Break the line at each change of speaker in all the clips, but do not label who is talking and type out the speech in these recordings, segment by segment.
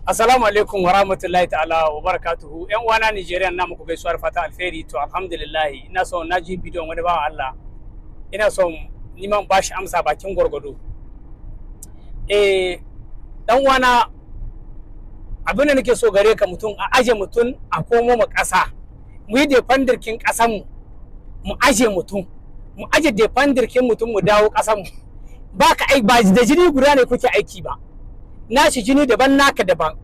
Assalamu alaikum wa rahmatullahi ta'ala wa barakatuhu. Yan uwana Nigerian, na muku gaisuwar fata alheri. To, alhamdulillah, ina son na ji bidiyon wani bawan Allah. Ina son niman bashi amsa bakin gwargwado. Dan uwana, abin da nake so gare ka, mutum a aje mutum a komo mu ƙasa. Mu yi défendre kin ƙasan mu. Mu aje mutum. Mu aje défendre kin mutum, mu dawo ƙasan mu. Ba ka ai ba da jini guda ne kuke aiki ba. Nashi jini daban, naka daban.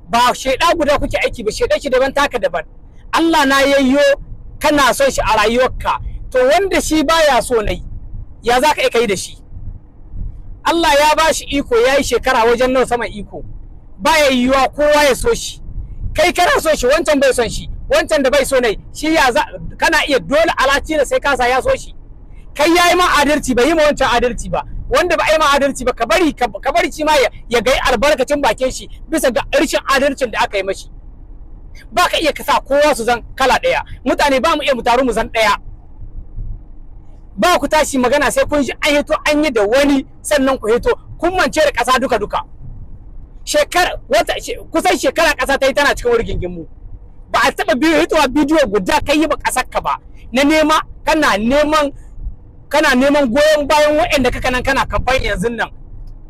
Ba sheda guda kuke aiki ba, sheda shi daban, taka daban. Allah na yayyo kana son shi a rayuwarka, to wanda shi baya so nai, ya za ka iya da shi? Allah ya ba shi iko, ya yi shekara wajen nawa saman iko. Baya yiwuwa kowa ya so shi. Kai kana so shi, wancan bai son shi. Wancan da bai so nai shi, ya za kana iya dole alaci da sai kasa ya so shi? Kai yayi ma adalci, bai yi ma wancan adalci ba. Wanda ba a yi ma adalci ba, ka bari shi ma ya gai albarkacin bakin shi bisa ga rashin adalcin da aka yi mashi. Ba ka iya kasa kowa su zan kala ɗaya. Mutane ba mu iya mu taru mu zan ɗaya. Ba ku tashi magana sai kun ji an hito an yi da wani, sannan ku hito kun mance da ƙasa duka duka. Shekara wata kusan shekara ƙasa ta yi tana cikin wani mu. Ba a taɓa biyu hitowa bidiyo guda kai yi ba ƙasar ka ba na nema kana neman goyon bayan waɗanda kaka nan kana kamfani yanzu nan,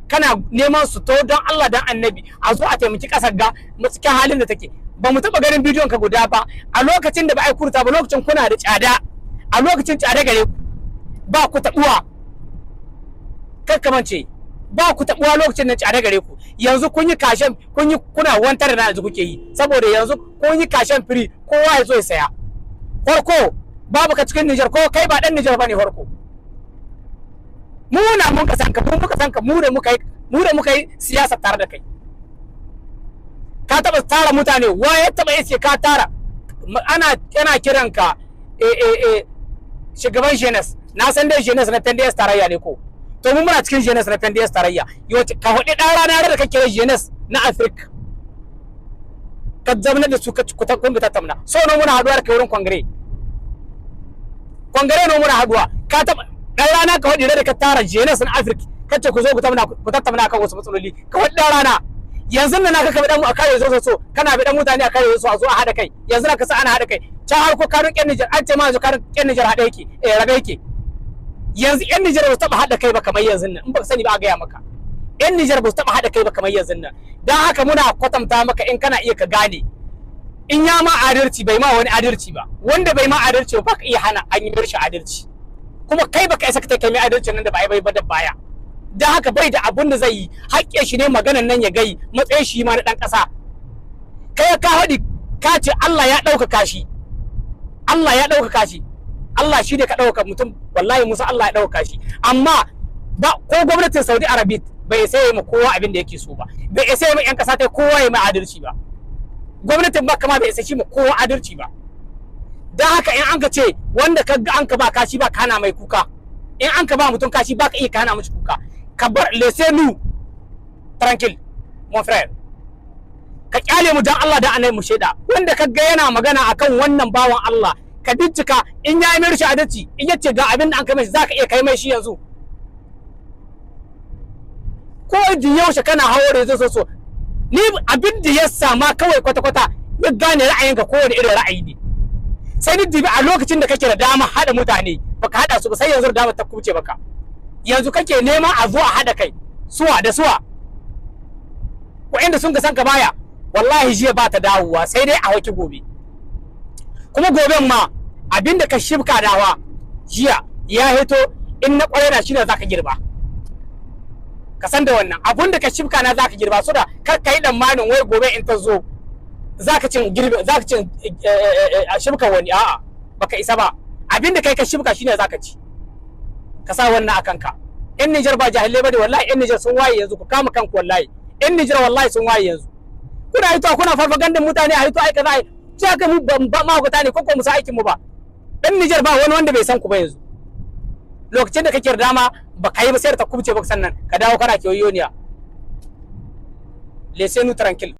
kana neman su to don Allah dan Annabi a zo a taimaki ƙasar ga cikin halin da take. Ba mu taɓa ganin bidiyon ka guda ba a lokacin da ba a yi kurta ba. Lokacin kuna da tsada, a lokacin tsada gare ku, ba ku taɓuwa. Kakkamance ba ku taɓuwa lokacin da tsada gare ku. Yanzu kun yi kashen, kun yi kuna wantar da yanzu kuke yi, saboda yanzu kun yi kashen firi, kowa ya zo ya saya. Farko babu ka cikin Nijar, ko kai ba dan Nijar bane. Farko mu na mun ka san ka, mu muka san ka, mu da muka yi siyasa tare da kai. Ka taba tara mutane? Wa ya taba yace ka tara? Ana kiran ka shugaban jeunesse. Na san dai jeunesse na PNDS Tarayya ne ko? To, mu muna cikin jeunesse na PNDS Tarayya. Yo, ka faɗi ɗan rana da ka kira jeunesse na Africa, ka zamanar da su, ka kun bi tattauna. So no muna haɗuwa da kai wurin congrès? Congrès no muna haɗuwa? Ka taɓa ɗan rana ka faɗi da ka tara jeunesse na Africa, kace ku zo ku tattauna, ku tattauna kan wasu matsaloli? Ka faɗi ɗan rana. Yanzu nan naka ka bi dan mu a kare zo so kana bi dan mutane a kare so a zo a haɗa kai. Yanzu na ka sa ana haɗa kai can har ko kanun ƴan Nijar, an ce ma yanzu kanun ƴan Nijar haɗe yake, rabe yake. Yanzu ƴan Nijar ba su taɓa haɗa kai ba kamar yanzu nan. In baka sani ba, a gaya maka, ƴan Nijar ba su taɓa haɗa kai ba kamar yanzu nan. Dan haka muna kwatanta maka, in kana iya ka gane, in ya ma adalci, bai ma wani adalci ba. Wanda bai ma adalci ba, ka iya hana an yi mishi adalci. Kuma kai baka isa ka kai mai adalcin nan da ba ai ba da baya. Dan haka bai da abun da zai yi, haƙƙe shi ne maganan nan ya gai matsayin shi ma na ɗan ƙasa. Kai ka haɗi, ka ce Allah ya ɗaukaka shi, Allah ya ɗaukaka shi. Allah shi ne ka ɗaukaka mutum. Wallahi musa Allah ya ɗaukaka shi, amma ba ko gwamnatin Saudi Arabia bai sai ma kowa abin da yake so ba, bai sai ma 'yan ƙasa ta kowa ya mai adalci ba. Gwamnatin Makka ma bai isa shi ma kowa adalci ba. Dan haka in an ka ce wanda ka ga an ka ba kashi, ba kana mai kuka. In an ka ba mutum kashi, ba ka iya kana mishi kuka. Ka bar, laissez-nous tranquille, mon frère. Ka kyale mu dan Allah da Annabi mu shaida. Wanda ka ga yana magana akan wannan bawan Allah, ka bincika in ya yi mai rashin adalci. In yace ga abin da an kai mai, zaka iya kai mai shi yanzu? Ko da yaushe kana hawo da so so ni abin da ya sama kawai kwata kwata ya gane ra'ayinka, kowane irin ra'ayi ne. Sai ni dibi a lokacin da kake da dama haɗa mutane, baka haɗa su ba, sai yanzu da dama ta kuce baka, yanzu kake nema a zo a haɗa kai. Suwa da suwa? Waɗanda sun ka san ka baya. Wallahi jiya ba ta dawowa, sai dai a hauki gobe. Kuma goben ma abinda ka shibka dawa jiya ya hito, in na kwarai na shine zaka girba. Ka san da wannan, abun da ka shibka na zaka girba. So da kar ka yi tsammanin wai gobe in ta zo zaka cin girbe, zaka cin a shibka wani. A'a, baka isa ba. Abinda kai ka shibka shine zaka ci. Ka sa wannan akan ka. Yan Nijar ba jahilai ba ne. Wallahi yan Nijar sun waye yanzu. Ku kama kanku. Wallahi yan Nijar, wallahi sun waye yanzu. Kuna hito kuna farfagandin mutane, a hito ai kaza, ai sai haka. Mu ba mahaukata ne ko ko mu sa aikin mu ba? Dan Nijar ba wani wanda bai san ku ba yanzu. Lokacin da kake da dama ba ka yi ba, sai da ta kubce ba, sannan ka dawo kana kiyoyoniya. Laissez-nous tranquille.